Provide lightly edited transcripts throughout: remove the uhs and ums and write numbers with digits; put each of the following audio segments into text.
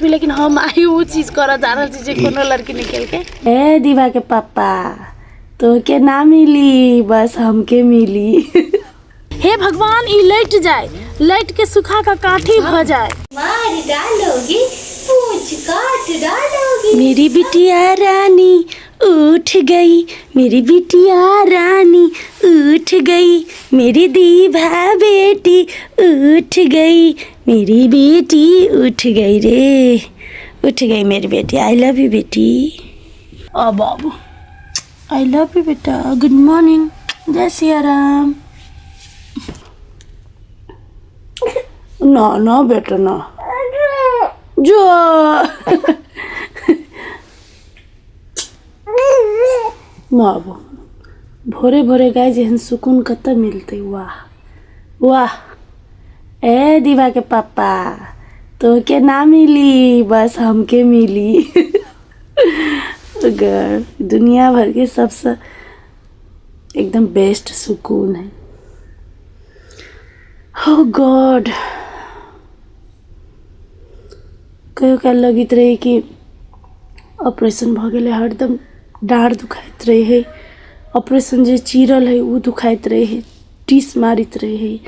लेकिन हम आइ ओ चीज करऽ जा रहल छी जे कोनो लड़की नहि केलकै। ए दीवा के पापा, तो के ना मिली, बस हमके मिली। हे भगवान, ई लटि जाय, लटि के सुखा कऽ काठी भऽ जाय। मार डालोगी, पूछ काट डालोगी। मेरी बिटिया रानी उठ गई, मेरी बिटिया रानी उठ गई, मेरी दीभा बेटी उठ गई, मेरी बेटी उठ गई रे, उठ गई मेरी बेटी। I love you बेटी। ओ बाबू, I love you बेटा। गुड मॉर्निंग, जय सिया राम। ना ना बेटा ना, जो बाबू भोरे भोरे गाय जेहन सुकून कतऽ मिलतै। वाह वाह, ए दीवा के पापा, तो के ना मिली, बस हमके मिली। गर दुनिया भर के सबसे एकदम बेस्ट सुकून है। हो गॉड, कहियो काल लगैत रहै कि ऑपरेशन भऽ गेलै, हरदम डाँड़ दुखाइत रहै हइ, ऑपरेशन जे चीरल हइ ओ दुखाइत रहै हइ, टीस मारैत रहै हइ,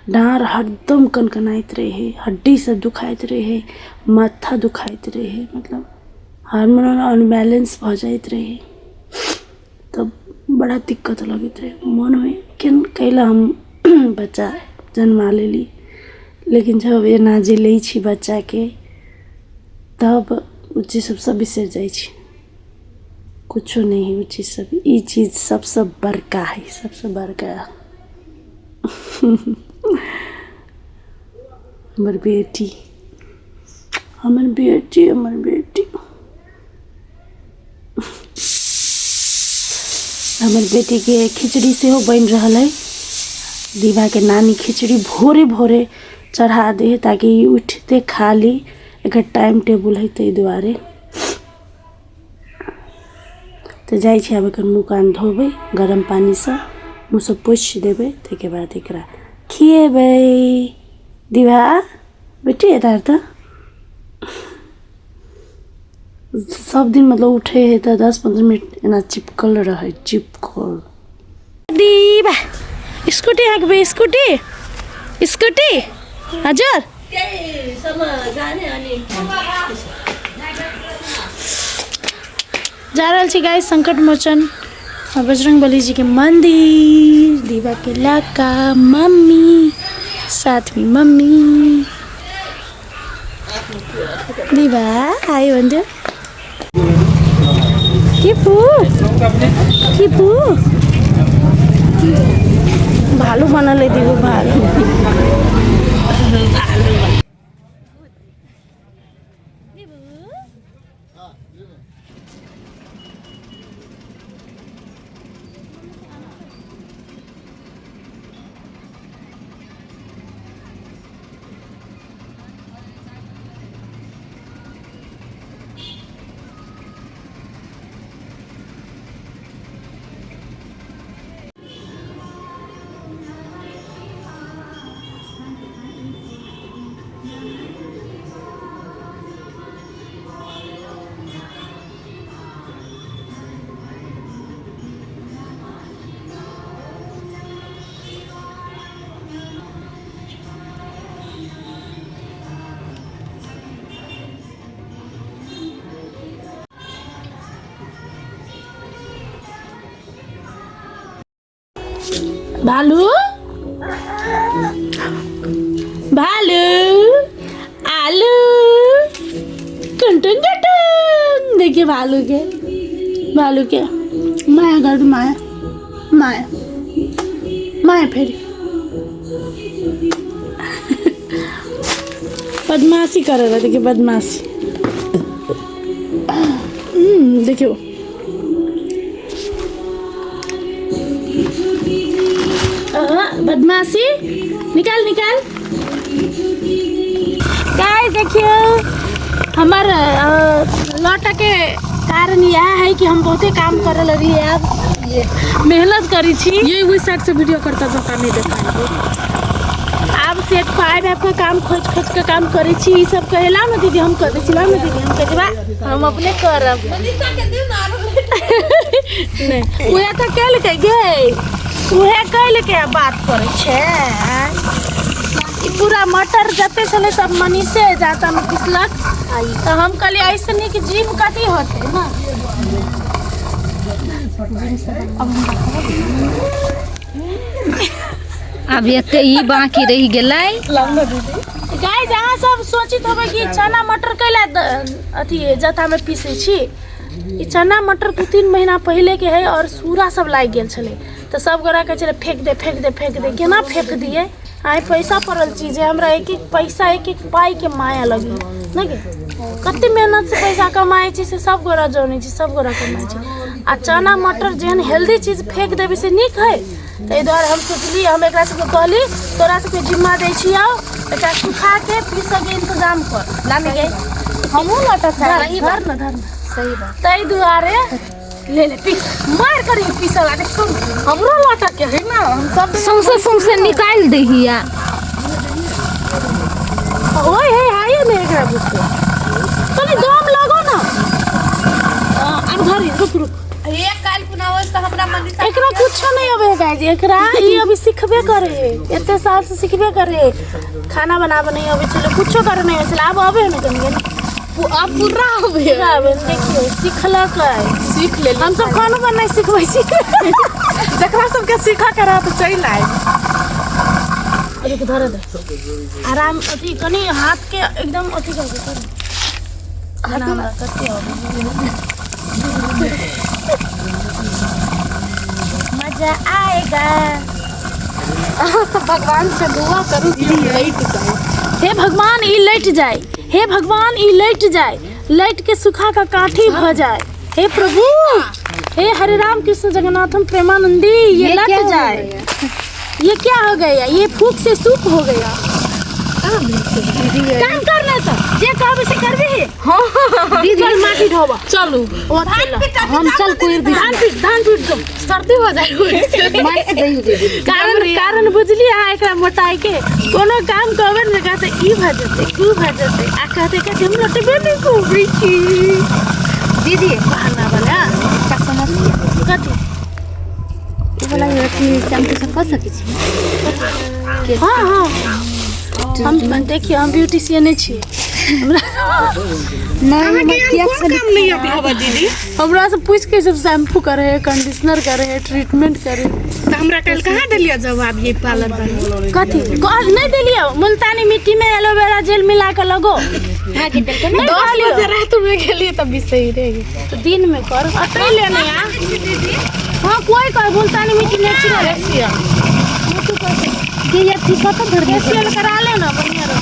डाँड़ हरदम कनकनाइत रहै हइ, हड्डी सब दुखाइत रहै हइ, माथा दुखाइत रहै हइ, मतलब हार्मोनल अनबैलेंस भऽ जाइत रहै, तब बड़ा दिक्कत लगैत रहै। मोन होइ केन कैला हम बच्चा जन्मा लेली, लेकिन जब एना जे लै छी बच्चाके तब ओ चीज सब सब बिसरि जाइ छी, कुछो नहि हइ ओ चीज सब। ई चीज सबसँ बड़का हइ, सबसँ बड़का हमर बेटी, हमर बेटी, हमर बेटी, हमर बेटीके खिचड़ी सेहो बनि रहल अइ। दीवाके नानी खिचड़ी भोरे भोरे चढ़ा दै हइ ताकि ई उठिते खा ली, एकर टाइम टेबुल हइ ताहि दुआरे। तऽ जाइ छी आब एकर मुँह कान धोबै गरम पानिसँ, मुँह सब पोछि देबै, ताहिके बाद एकरा खिएबै। दीवा बेटी, एतऽ तऽ सब दिन मतलब उठे है तऽ 10-15 मिनट एना चिपकल रहै, चिपकल। दीवा स्कुटी हाँक्बे, स्कुटी स्कुटी हजुर। जा रहल छी गाइस संकट मोचन बजरंग बली जी के मंदिर। दीवा के लाका मम्मी साथ में मम्मी दीवा हाय भन्थ्यो। के पो के पो भालु बनल है दिगो भालु। भालु भालु आलू टुन टुन टुन। देखिए भालू के, भालू के माया कर, माया माया माया फेर बदमाशी करे रहा। देखिए बदमाशी, देखियो बदमाशी निकाल निकाल। गाइस देखियो हमार लौटा के कारण यह है कि हम बहुते काम करे लगी अब मेहनत करी छी। ये वही साइड से वीडियो करता तो काम नहीं देखा। आब सेट पर आबि आबि कऽ काम खोजि खोजि कऽ काम करै छी। ई सब कहै ला ने दीदी हम कऽ दै छी, ला ने दीदी हम कऽ देबा, हम अपने करब। नहि उएह तऽ केलकै गे, उएह केलकै आ बात करै छै। ई पूरा मटर जते छलै सब मनीषे जातामे पिसलक। तऽ हम कहलियै एहिसँ नीक जिम कथी होतै ने। आब एते ई बाकी रहि गेलै। गाइस अहाँ सब सोचित होबै कि चना मटर कैला अथी जतामे पीसै छी। ई चना मटर 2-3 महीना पहिले के है और सूरा सब लागि गेल छलै, तऽ सब गोरा कहै छलै फेंक दे फेंक दे फेंक दे। केना फेंक दियै? आइ पैसा पड़ल चीज है, हमरा एक एक पैसा एक एक पाई के माया लगी नहि गे। कते मेहनत से पैसा कमाइ छी से सब गोरा जनै छी, सब गोरा कमाइ छी। आ चना मटर जेहन हेल्दी चीज फेंक देबै से नीक है। ताहि दुआरे हम सोचली, हम एकरा सबके कहली तोरा सबके जिम्मा दै छियौ, एकरा सुखा के पीसऽके इंतजाम कर। लामी गे हमहूँ लटक धर धर न धर न। सही बात। ताहि दुआरे ले ले पीस मार कर पीसऽ लागे सुन हमरो लटक के है ना, हम सब सौंसे सौंसे निकालि दैहिया। ओए हे हाय ने एकरा बुझते तनी दम लगो ना। अब धरी रुक रुक। एक काल पुनावस तऽ हमरा मनीषा एकरा कुछो नहीं अबे है गाइस, एकरा ई अभी सिखबे करे है, एते साल से सिखबे करे है। खाना बनाबे नहीं अबे छले, कुछो करे नहीं अबे छले, आब अबे है ने कनी कनी। आब पूरा अबे पूरा अबे है। देखियो सिखलक है, सीख लेली। हम सब खानो बनाइ सिखबै छी। जकरा सबके सीखऽ के रहत चलि आयब। रुक धर दे आराम, अथी कनी हाथ के एकदम अथी कर दे कर। हमरा कते अबे मजा आएगा। अहाँ सब भगवान से दुआ करू कि ई लैट जाए। हे भगवान ई लैट जाए, हे भगवान ई लैट जाए, लैट के सुखा का काठी भ जाए। हे प्रभु, हे हरे राम कृष्ण जगन्नाथम प्रेमानंदी, ये लट क्या हो जाए। गया? ये क्या हो गया? ये फूक से सूख हो गया। काम कर ले तो जे कहबे से करबे हे। दीदी चल माटी ढोबा चलू ओते हम चल कोई दी धान पीट, धान पीट दो, सर्दी हो जाए। मार से दही दीदी। कारण कारण बुझलियै अहाँ एकरा मोटाइ के कोनो काम कहबै ने कहते ई भऽ जेतै ऊ भऽ जेतै आ कहते कहते हम लटबे नहि कहबै छी। दीदी बहाना वाला एकटा समस्या। कथी? ई वाला अथी शैम्पू सब कऽ सकै छी? हाँ हाँ हम देखियौ हम ब्यूटिशियने छी। नहि हमरा किया कोन काम नहीं अभी हवा दीदी? हमरा से पूछ के सब शैम्पू करे है, कंडीशनर करे है, ट्रीटमेंट करे है। तऽ हमरा काल्हि कहाँ देलियै जवाब ये पार्लर वाली? कथी कह नहीं देलियौ? मुल्तानी मिट्टी में एलोवेरा जेल मिला के लगो। हाँ के देलकै ने। नहीं 10 कहलियौ। बजे रात में गेलियै तब भी सही रही। तो दिन में कर अतै ले नहीं आ। हाँ कोई कह मुल्तानी मिट्टी नेचुरल है। के अथी कतऽ धरलियै? फेशियल करा ले ना बढ़िया रह।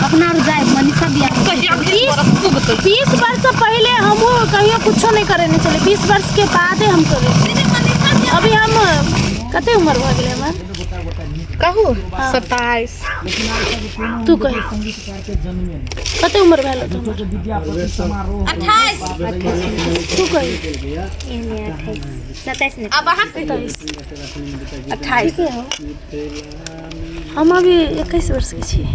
अपना आर जाय मनीषा बियाह कहिया 20 बरस पुगतै। 20 वर्ष से पहले हमहूँ कहियो कुछो नहीं करे नहीं चले, 20 वर्ष के बादे हम करे। अभी हम कते उम्र भऽ गेलै हमर? कहू 27। तू कही कते उम्र भेल तोहर? 28। तू कही। 27 ने। अब अहाँ 28। हम अभी 21 वर्ष के छियै।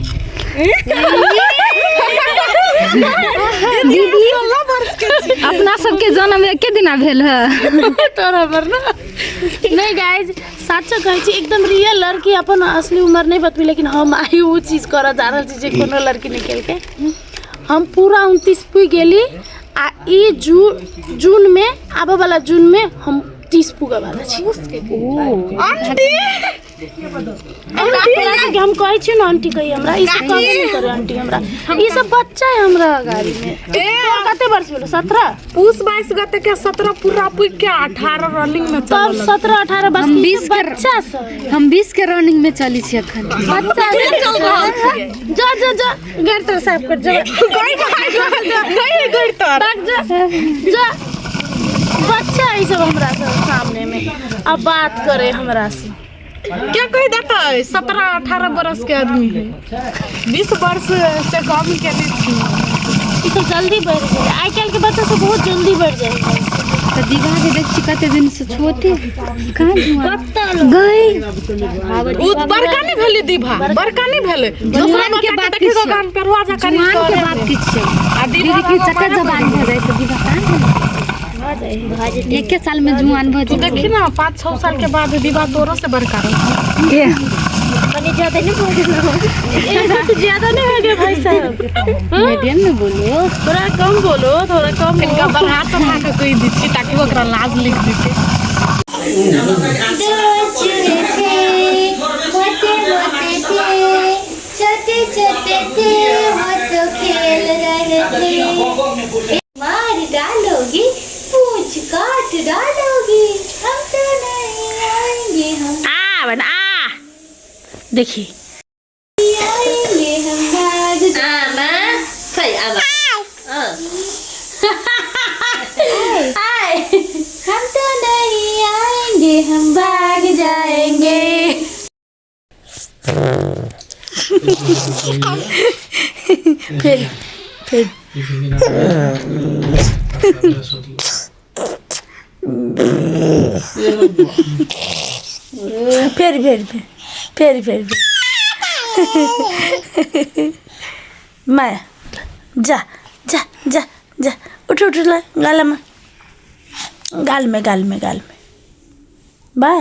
दीदी अपना सबके जन्म एके दिना भेल है। तोरा हमर ना नहीं गाइज साचो कहै छी, एकदम रियल लड़की अपन असली उम्र नहीं बतबी, लेकिन हम आई उ चीज करऽ जा रहल छी जे कोनो लड़की नहीं केलकै। हम पूरा 29 पुगि गेली आ ई जून में आबऽ वाला जून में हम 30 पुगऽ वाला छी। आंटी हम कहै छी ने आंटी कही हमरा ई सब कहबे नहि करे आंटी हमरा ई सब बच्चा है हमरा गाड़ी में। तोहर कते वर्ष भेलो? 17? पूस 22 गते के 17 पूरा पुग के 18 रनिंग में तब चलल। 17-18 वर्ष हम के ई 20 सब के बच्चा सब। हम 20 के रनिंग में चली छी अखन। बच्चा सब जा जा जा घर तर साफ कर जा। नहीं गई तर भाग जा जा। बच्चा ई सब हमरा सब सामने में अब बात करे हमरा से। क्या कही देता है? 17-18 बरस के आदमी है, 20 वर्ष से कम के नहीं थी। ई सब जल्दी बढ़ जाए, आइ काल्हि के बच्चा सब बहुत जल्दी बढ़ जाए। तऽ दीवा के देख छी कते दिन से छोटे कहाँ जुआन गई उ बड़का नहि भेलै दीभा, बड़का नहि भेलै। दोसरा जुआन के बच्चा के बात देखी की गो छै? गान पेरुआ जकाँ जुआन के करे। बात की छै? आ दीभा दीदी की बाबा चक्कर मारे जवान भऽ जाइ तऽ दीवा कहाँ भेलै? एके साल में जुआन भऽ तू जेतै। देखी ना, 5-6 साल के बाद दीवा तोरो से बड़का रहो। ए, ज्यादा नहीं हो गया भाई साहब? मीडियम में बोलो। थोड़ा कम बोलो, थोड़ा कम। इनका बढ़ा चढ़ा के कहि दै छी ताकि ओकरा लाज लिख देतै। दो चूहे थे, मोटे मोटे थे, छोटे छोटे थे, वो तो खेल रहे थे। मार डालोगी, पूंछ काट डालोगी, हम तो नहीं आएंगे, हम आ बन आ देखी आएंगे, हम भाग आमा खै आमा। हम तो नहीं आएंगे, हम भाग जाएंगे। फिर फिर फिर फिर फिर फिर फिर फिर माया, जा जा जा जा, उठ उठ, ला गाल में, गाल में, गाल में, गाल में। बा